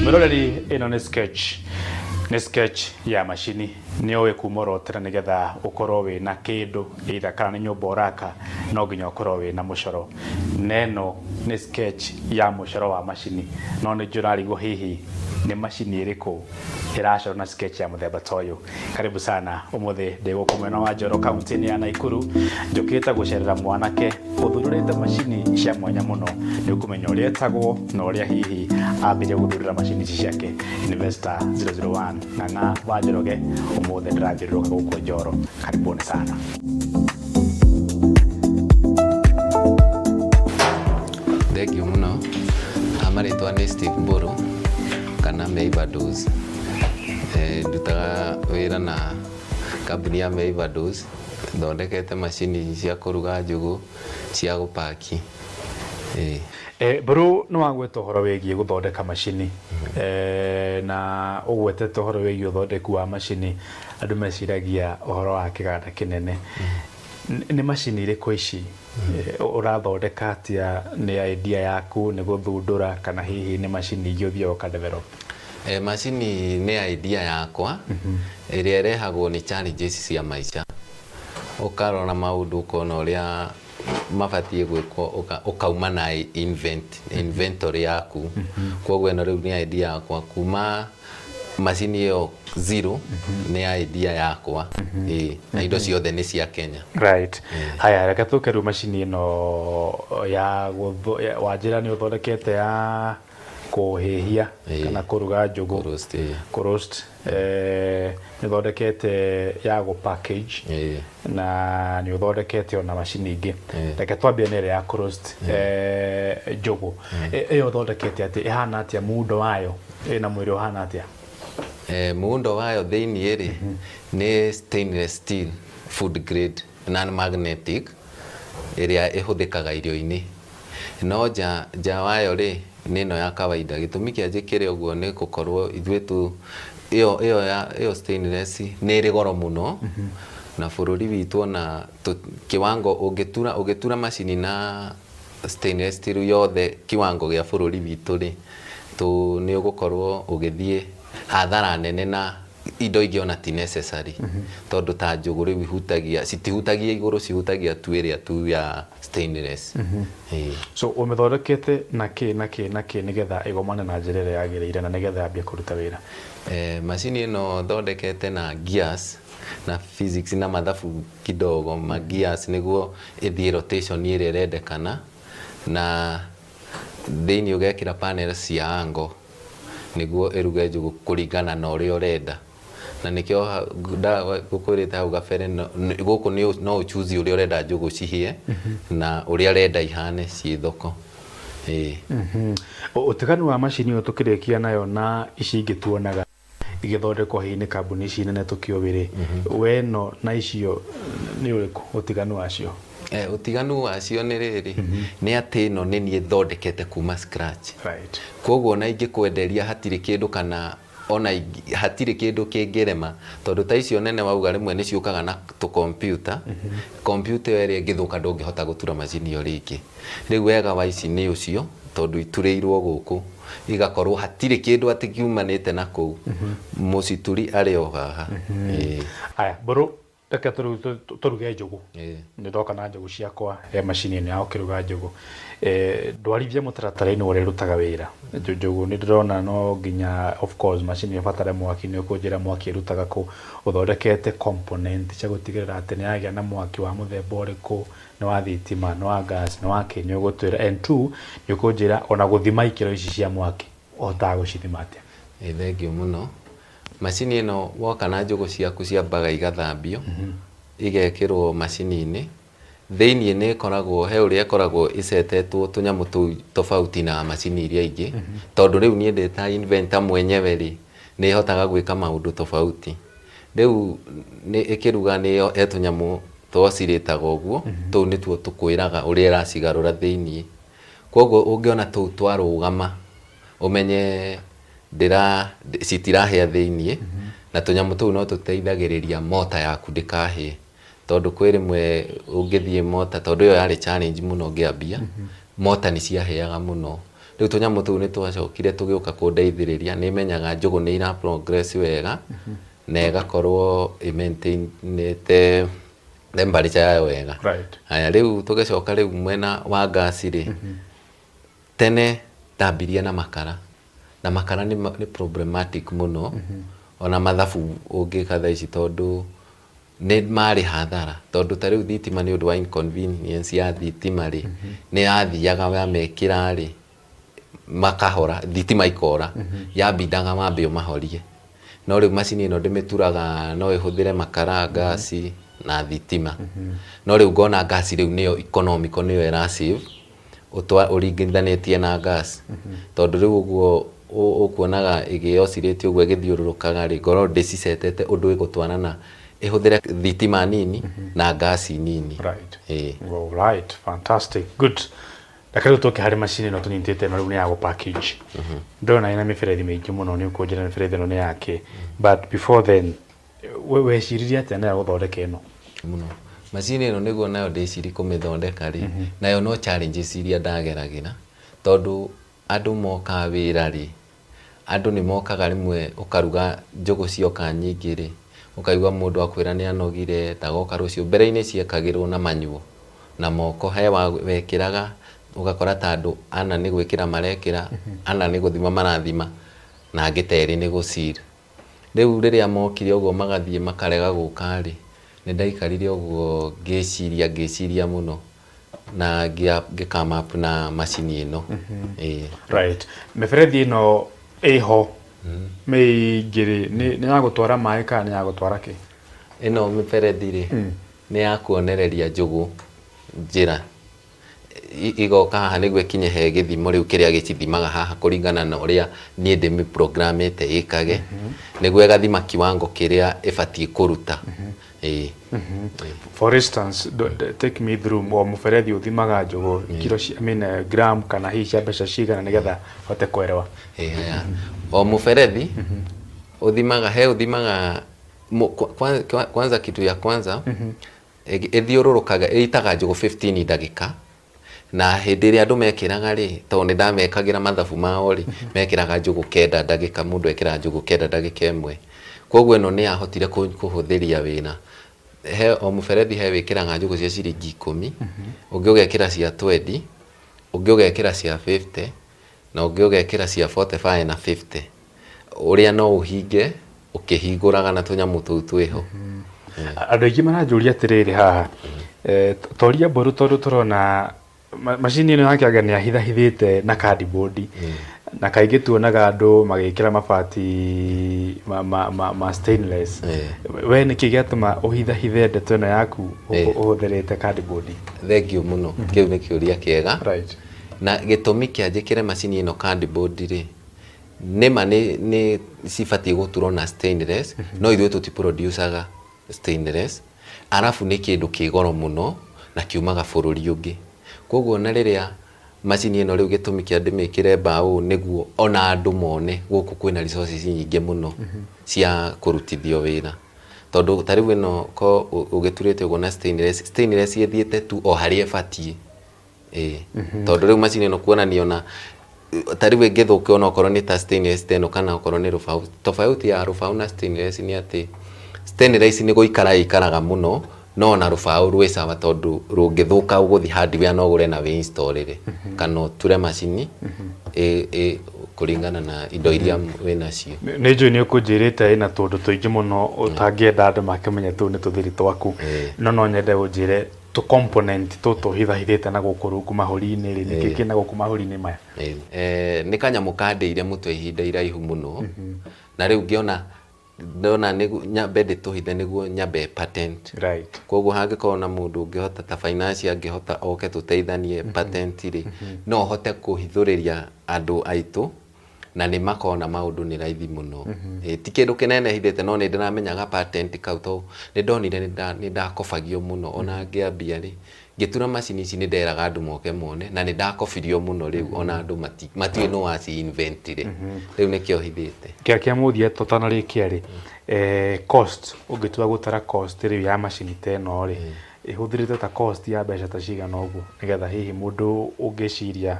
Mwĩroreri, ĩno nĩ sketch, nĩ sketch ya macini. Nĩ ũĩ kuma oro tene nĩgetha ũkorwo wĩna kĩndũ either kana nĩ nyũmba ũraka no nginya ũkorwo wĩna mũcoro. Na ĩno nĩ sketch ya mũcoro wa macini. No nĩ njũĩ ũrarigwo hihi nĩ macini ĩrĩkũ ĩracorwo na sketch ya mũthemba ta ũyũ. Karibu sana. Ũmũthĩ ndĩ gũkũ mwena wa Njoro kaunti-inĩ ya Naikuru njũkĩte gũcerera mwanake ũthundũrĩte macini cia mwanya mũno. Nĩ ũkũmenya ũrĩa etagwo na ũrĩa hihi ambire gũthundũra macini ici ciake. Investor 001 Ng'ang'a wa Njoroge ũmũthĩ ndĩrathiũrũrũka gũkũ Njoro. Karibuni sana. Thengiũ mũno. Marĩtwa nĩ Steve Mbũrũ kana Meivados. Ndutaga wĩra na kambuni ya Meivados, thondekete macini cia kũruga njũgũ, cia gũpaki. Mbũrũ nĩ wagweta ũhoro wĩgiĩ gũthondeka macini na ũgwetete ũhoro wĩgiĩ ũthondeku wa macini, andũ meciragia ũhoro wa kĩganda kĩnene. Nĩ macini irĩkũ ici? Ũrathondeka atĩa? Nĩ idea yaku? Nĩ gũthundũra kana hihi nĩ macini ingĩ ũthiaga ũka develop? Macini nĩ idea yakwa ĩrĩa ĩrehagwo nĩ challenges cia maica. Ũkarora maũndũ ũkona ũrĩa mabatiĩ gwĩkwo ũkauma na inventory yaku. Koguo ĩno rĩu nĩ idea yakwa kuma macini ĩyo zero nĩ idea yakwa. Ĩĩ, na indo ciothe nĩ cia Kenya. Right. Haya, reke tũke rĩu macini ĩno ya wanjĩra nĩ ũthondekete ya kũhĩhia kana kũruga njũgũ. Kũroast, ĩĩ. Kũroast. Nĩ ũthondekete ya gũ package na nĩ ũthondekete ona macini ingĩ. Reke twambie na ĩrĩa ya kũroast njũgũ. Ĩyo ũthondekete atĩa? Ĩhana atĩa muundo wayo? Ĩna mwĩrĩ ũhana atĩa? Muundo wayo thĩiniĩ rĩ, nĩ stainless steel food grade non magnetic ĩrĩa ĩhũthĩkaga irio-inĩ. No nja, nja wayo rĩ, nĩ ĩno ya kawaida. Gĩtũmi kĩa njĩkĩre ũguo nĩ gũkorwo ithuĩ tu, ĩyo, ĩyo ya, ĩyo stainless nĩ ĩrĩ goro mũno, na bũrũri witũ ona kiwango ũngĩtura, ũngĩtura macini na stainless steel yothe kiwango gĩa bũrũri witũ rĩ, tũ, nĩ ũgũkorwo ũgĩthiĩ hathara nene na indo ingĩ ona ti necessary. Tondũ ta njũgũ rĩu ihutagia, citihutagia igũrũ cihutagia tu ĩrĩa tu ya stainless. Ĩĩ. So ũmĩthondekete na kĩ na kĩ na kĩ nĩgetha ĩgomane na njĩra ĩrĩa yagĩrĩire na nĩgetha yambie kũruta wĩra? Macini ĩno thondekete na gears na physics na mathabu kidogo ma gears nĩguo ĩthiĩ rotation ĩrĩa ĩrendekana na thĩinĩ ũgekĩra panels cia angle nĩguo ĩruge njũgũ kũringana na ũrĩa ũrenda. Na nĩkĩo ngũkwĩrĩte hau gabere gũkũ no ũ choose ũrĩa ũrenda njũgũ cihĩe na ũrĩa ũrenda ihane ciĩ thoko. Ĩĩ. Ũtiganu wa macini ĩyo tũkĩrĩkia nayo na ici ingĩ tuonaga igĩthondekwo hihi nĩ kambuni ici nene tũkĩũĩ rĩ, we ĩno na icio nĩ ũrĩkũ ũtiganu wacio? Ũtiganu wacio nĩ rĩrĩ, nĩ atĩ ĩno nĩ niĩ thondekete kuma scratch. Koguo ona ingĩkwenderia hatirĩ kĩndũ kana ona hatirĩ kĩndũ kĩngĩrema, tondũ ta icio nene wauga rĩmwe nĩ ciũkaga na tũ-computer, computer ĩyo ĩrĩa ĩngĩthũka ndũngĩhota gũtura macini ĩyo rĩngĩ. Rĩu wega wa ici nĩ ũcio, tondũ iturĩirwo gũkũ, igakorwo hatirĩ kĩndũ atĩ kiumanĩte na kũu, mũcituri arĩ o haha. Ĩĩ. Haya, Mbũrũ, Reke tũruge njũgũ. Nĩ ndoka na njũgũ ciakwa he macini ĩno ya gũkĩruga njũgũ. Ndwarithie mũtaratara-inĩ ũrĩa ĩrutaga wĩra. Njũgũ nĩ ndĩrona no nginya of course macini ĩbatare mwaki, nĩ ũkũnjĩra mwaki ĩrutaga kũ. Ũthondekete component cia gũtigĩrĩra atĩ nĩ yagĩa na mwaki wa mũthemba ũrĩkũ, nĩ wa thitima, nĩ wa gas, nĩ wa kĩ, nĩ ũgũtwĩra. And two, nĩ ũkũnjĩra ona gũthima ikĩro ici cia mwaki ũhotaga gũcithima atĩa? Ĩĩ thengiũ mũno. Macini ĩno woka na njũgũ ciaku ciambaga igathambio, igekĩrwo macini-inĩ. Thĩiniĩ nĩ ĩkoragwo, he ũrĩa ĩkoragwo ĩcetetwo tũnyamũ tũu tofauti na macini iria ingĩ, tondũ rĩu niĩ ndĩ ta inventor mwenyewe rĩ, nĩ hotaga gwĩka maũndũ tofauti. Rĩu ĩkĩruga he tũnyamũ twocirĩtaga ũguo, tũu nĩtuo tũkwĩraga ũrĩa ĩracigarũra thĩiniĩ. Kwoguo ũngĩona tũu twarũgama, ũmenye ndĩra citirahĩa thĩiniĩ na tũnyamũ tũu no tũteithagĩrĩria mota yaku ndĩkahĩe tondũ kwĩ rĩmwe ũngĩthiĩ mota tondũ ĩyo yarĩ challenge mũno ngĩambia mota nĩ ciahĩaga mũno Rĩu tũnyamũ tũu nĩ twacokire tũgĩũka kũndeithĩrĩria, nĩ menyaga njũgũ nĩ ira progress wega na ĩgakorwo ĩ maintainĩte temperature yayo wega. Haya, rĩu tũgĩcoka rĩu mwena wa ngasi rĩ, tene ndambirie na makara, na makara nĩ problematic mũno, ona mathabu ũngĩka thaa ici tondũ nĩ marĩ hathara, tondũ ta rĩu thitima nĩ ũndũ wa inconvenience ya thitima rĩ, nĩ yathiaga wamekĩra rĩ makahora, thitima ikora, yambindaga wambe ũmahorie. No rĩu macini ĩno ndĩmĩturaga no ĩhũthĩre makara, ngasi na thitima. No rĩu ngona ngasi rĩu nĩyo economical, nĩyo ĩra save ũringithanĩtie na gas, tondũ rĩu ũguo ũkuonaga ĩgĩ oscillate ũguo ĩgĩthiũrũrũkaga rĩ, ngorwo ndĩcicetete ũndũ ĩgũtwarana ĩhũthĩre thitima nini na ngasi nini. Ĩĩ. All right, fantastic, good. Reke rĩu tũke harĩ macini ĩno tũnyitĩte ĩno rĩu nĩ ya gũ package. Ndĩrona ĩna mĩberethi mĩingĩ mũno, nĩ ũkũnjĩra mĩberethi ĩno nĩ yake, but before then, we weciririe atĩa nayo gũthondeka ĩno? Mũno macini ĩno nĩguo nayo ndĩciri kũmĩthondeka rĩ, nayo no challenges iria ndageragĩra, tondũ andũ moka wĩra rĩ, andũ nĩ mokaga rĩmwe ũkaruga njũgũ cioka nyingĩ rĩ, ũkaigua mũndũ akwĩra nĩ anogire, ndagoka rũciũ. Mbere-inĩ ciekagĩrwo na manyuo na moko, he wa wekĩraga ũgakora ta andũ ana nĩ gwĩkĩra marekĩra, ana nĩ gũthima marathima, na angĩ ta erĩ nĩ gũ seal. Rĩu rĩrĩa mokire ũguo magathiĩ makarega gũka rĩ, nĩ ndaikarire ũguo ngĩciria ngĩciria mũno na ngĩ come up na macini ĩno. Ĩĩ. Right, mĩberethi ĩno ĩho mĩingĩ rĩ, nĩ ya gũtwara maĩ kana nĩ ya gũtwara kĩ? Ĩno mĩberethi rĩ, nĩ ya kuonereria njũgũ njĩra, igoka haha nĩguo ĩkinye he gĩthimo rĩu kĩrĩa gĩcithimaga haha kũringana na ũrĩa niĩ ndĩmĩprogramĩte ĩkage, nĩguo ĩgathima kiwango kĩrĩa ĩbatiĩ kũruta. Ĩĩ. For instance, take me through o mũberethi ũthimaga njũgũ kilo I mean, gram kana hihi cia mbeca cigana, nĩgetha hote kuelewa. Ĩĩ, haya. O mũberethi ũthimaga, he ũthimaga kwanza, kitu ya kwanza ĩthiũrũrũkaga ĩitaga njũgũ 15 ndagĩka, na hĩndĩ ĩrĩa andũ mekĩraga rĩ, tondũ nĩ ndamekagĩra mathabu mao rĩ, mekĩraga njũgũ 9 ndagĩka, mũndũ ekĩraga njũgũ 9 ndagĩka ĩmwe. Koguo ĩno nĩ yahotire kũhũthĩria wĩra. He o mũberethi he wĩkĩraga njũgũ cia ciringi 10, ũngĩ ũgekĩra cia 20, ũngĩ ũgekĩra cia 50, na ũngĩ ũgekĩra cia 45 na 50, ũrĩa no ũhinge ũkĩhingũraga na tũnyamũ tũu twĩho. Andũ aingĩ maranjũria atĩrĩrĩ haha, toria mbũru, tondũ tũrona macini ĩno yake anga nĩ ahithahithĩte na cardboard, na kaingĩ tuonaga andũ magĩkĩra mabati ma stainless. We nĩkĩ gĩatũma ũhithahithe ndeto ĩno yaku ũhũthĩrĩte cardboard? Thank you mũno, kĩu nĩ kĩũria kĩega. Na gĩtũmi kĩa njĩkĩre macini ĩno cardboard rĩ, nĩma nĩ cibatiĩ gũturwo na stainless, no ithuĩ tũtiproducaga stainless, arabu nĩ kĩndũ kĩ goro mũno na kiumaga bũrũri ũngĩ. Koguo na rĩrĩa macini ĩno rĩu gĩtũmi kĩa ndĩmĩkĩre mbaũ nĩguo ona andũ mone gũkũ kwĩna resources nyingĩ mũno cia kũrutithio wĩra, tondũ ta rĩu ĩno ko ũgĩturĩte ũguo na stainless, stainless ĩthiĩte tu o harĩa ĩbatiĩ. Ĩĩ, tondũ rĩu macini ĩno kuonania ona ta rĩu ĩngĩthũka, ona okorwo nĩ ta stainless ta ĩno kana okorwo nĩ rũbaũ, tofauti ya rũbaũ na stainless nĩ atĩ stainless nĩ gũikara ĩikaraga mũno, no ona rũbaũ rwĩ sawa, tondũ rũngĩthũka ũgũthiĩ hardware no ũgũre na wĩ-installĩre kana ũture macini ĩ kũringana na indo iria wĩnacio. Nĩ njũĩ nĩ ũkũnjĩrĩte ĩna tũndũ tũingĩ mũno ũtangĩenda andũ makĩmenye, tũu nĩ tũthiri twaku, no nyende ũnjĩre tũ component tũtũ hithahithĩte na gũkũ rungu mahũri-inĩ rĩ, nĩkĩ kĩna gũkũ mahũri-inĩ maya? Nĩ kanyamũ kandĩire mũtwe ihinda iraihu mũno, na rĩu ngĩona ndona nĩguo nyambe ndĩtũhithe nĩguo nyambe patent. Koguo hangĩkorwo na mũndũ ũngĩhota ta finance angĩhota oke tũteithanie patent rĩ, no hote kũhithũrĩria andũ aitũ na nĩ makona maũndũ nĩ raithi mũno. Ti kĩndũ kĩnene hithĩte, no nĩ ndĩramenyaga patent kau tondũ nĩ ndonire nĩ ndakobagio mũno ona ngĩambia rĩ, ngĩtura macini ici nĩ nderaga andũ moke mone na nĩ ndakobirio mũno, rĩu ona andũ matiũĩ nũ waci inventire, rĩu nĩkĩo hithĩte. Kĩa mũthia tũtanarĩkia rĩ, cost, ũngĩtua gũtara cost rĩu ya macini ta ĩno rĩ? Ĩhũthĩrĩte ta cost ya mbeca ta cigana ũguo nĩgetha hihi mũndũ ũngĩciria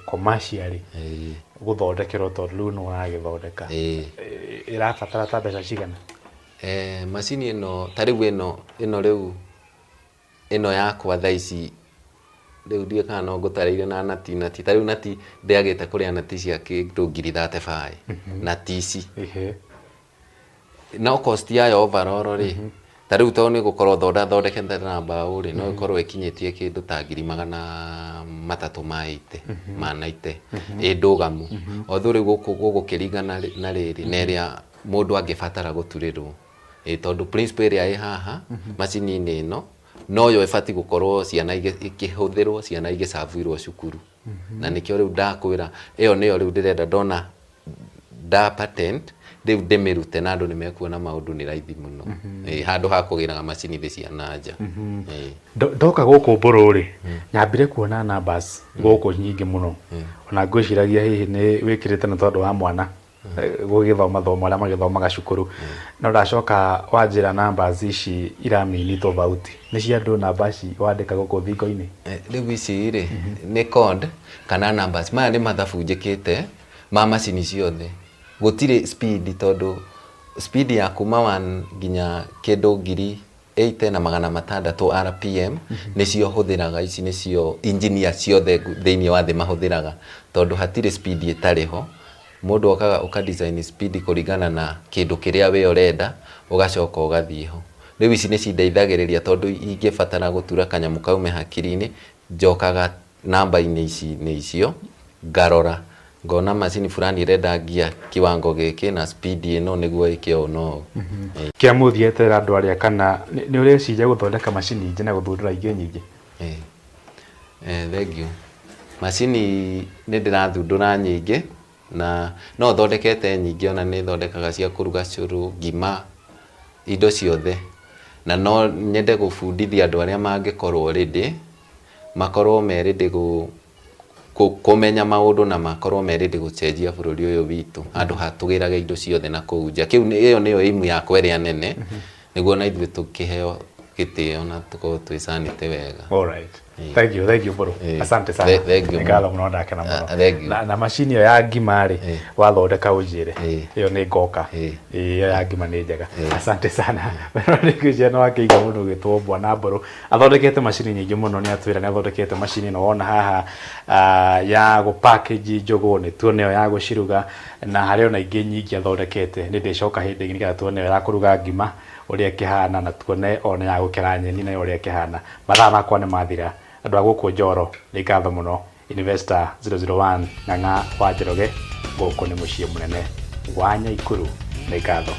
commercially gũthondekerwo tondũ rĩu nĩ ũragĩthondeka, ĩrabatara ta mbeca cigana? Macini ĩno ta rĩu ĩno rĩu ĩno yakwa thaa ici rĩu ndiũĩ kana no ngũtarĩirie na nati nati ta rĩu nati ndĩagĩte kũrĩa nati cia kĩndũ ngiri 35 nati ici. No cost yayo overall rĩ, ta rĩu tondũ nĩ gũkorwo thondekete na mbaũ rĩ, no ĩkorwo ĩkinyĩtie kĩndũ ta ngiri 380 ma 90 ĩ ndũgamu. Although rĩu gũgũkĩringana na rĩrĩ na ĩrĩa mũndũ angĩbatara gũturĩrwo, tondũ principle ĩrĩa ĩ haha macini-inĩ ĩno noyo ĩbatiĩ gũkorwo ciana ikĩhũthĩrwo, ciana igĩcabuirwo cukuru. Na nĩkĩo rĩu ndakwĩra ĩyo nĩyo rĩu ndĩrenda ndona nda patent rĩu ndĩmĩrute na andũ nĩ mekuona maũndũ nĩ raithi mũno. Handũ ha kũgĩraga macini thĩ cia na nja. Ndoka gũkũ Mbũrũ rĩ, nyambire kuona numbers gũkũ nyingĩ mũno. Ona ngwĩciragia hihi nĩ wĩkĩrĩte nĩ tondũ wa mwana gũgĩthoma thoma arĩa magĩthomaga cukuru. No ndacoka wanjĩra numbers ici iramini tofauti. Nĩ cia andũ namba ici wandĩka gũkũ thingo-inĩ? Rĩu ici rĩ nĩ code kana numbers. Maya nĩ mathabu njĩkĩte ma macini ciothe. Gũtirĩ speed tondũ speed ya kuma 1 nginya kĩndũ 8,600 RPM nĩcio hũthĩraga. Ici nĩcio engineer ciothe thĩinĩ wa thĩ mahũthĩraga tondũ hatirĩ speed ĩtarĩ ho. Mũndũ okaga ũka design speed kũringana na kĩndũ kĩrĩa we ũrenda, ũgacoka ũgathiĩ ho. Rĩu ici nĩ cindeithagĩrĩria tondũ ingĩbatara gũtura kanyamũ kaume hakiri-inĩ, njokaga namba-inĩ ici nĩ icio ngarora ngona macini fulani ĩrenda ngia kiwango gĩkĩ na speed ĩno nĩguo ĩke ũũ na ũũ. Kĩa mũthia eterera andũ arĩa kana nĩ ũreciria gũthondeka macini ingĩ na gũthundũra ingĩ nyingĩ? Thank you. Macini nĩ ndĩrathundũra nyingĩ na no thondekete nyingĩ, ona nĩ thondekaga cia kũruga cũrũ, ngima, indo ciothe. Na no nyende gũbundithia andũ arĩa mangĩkorwo ready, makorwo me ready kũmenya maũndũ na makorwo me ready gũcenjia bũrũri ũyũ witũ handũ ha tũgĩrage indo ciothe na kũu nja. Kĩu ĩyo nĩyo aim yakwa ĩrĩa nene, nĩguo na ithuĩ tũkĩheo gĩtĩo na tũkorwo twĩcanĩte wega. All right. Thank you, thank you bro. Asante sana. Thank you. Nĩ ngatho mũno, ndakena mũno. Thank you. Na macini ĩyo ya ngima rĩ, wathondeka ũnjĩre. Ĩyo nĩ ngoka. Ĩyo ya ngima nĩ njega. Asante sana. Nĩngwĩciria nĩ wakĩigua mũndũ ũgĩtwo Bwana Mbũrũ. Athondekete macini nyingĩ mũno, nĩ atwĩra nĩ athondekete macini ĩno wona haha ya gũ package njũgũ, nĩ tuone ĩyo ya gũciruga, na harĩ ona ingĩ nyingĩ athondekete. Nĩ ndĩcoka hĩndĩ ĩngĩ nĩgetha tuone ĩyo ya kũruga ngima ũrĩa ĩkĩhana, na tuone ona ya gũkera nyeni nayo ũrĩa ĩkĩhana. Mathaa makwa nĩ mathira. Andũ a gũkũ Njoro, nĩ ngatho mũno. Investor 001 Ng'ang'a wa Njoroge, gũkũ nĩ mũciĩ mũnene wa Nyaikuru. Nĩ ngatho.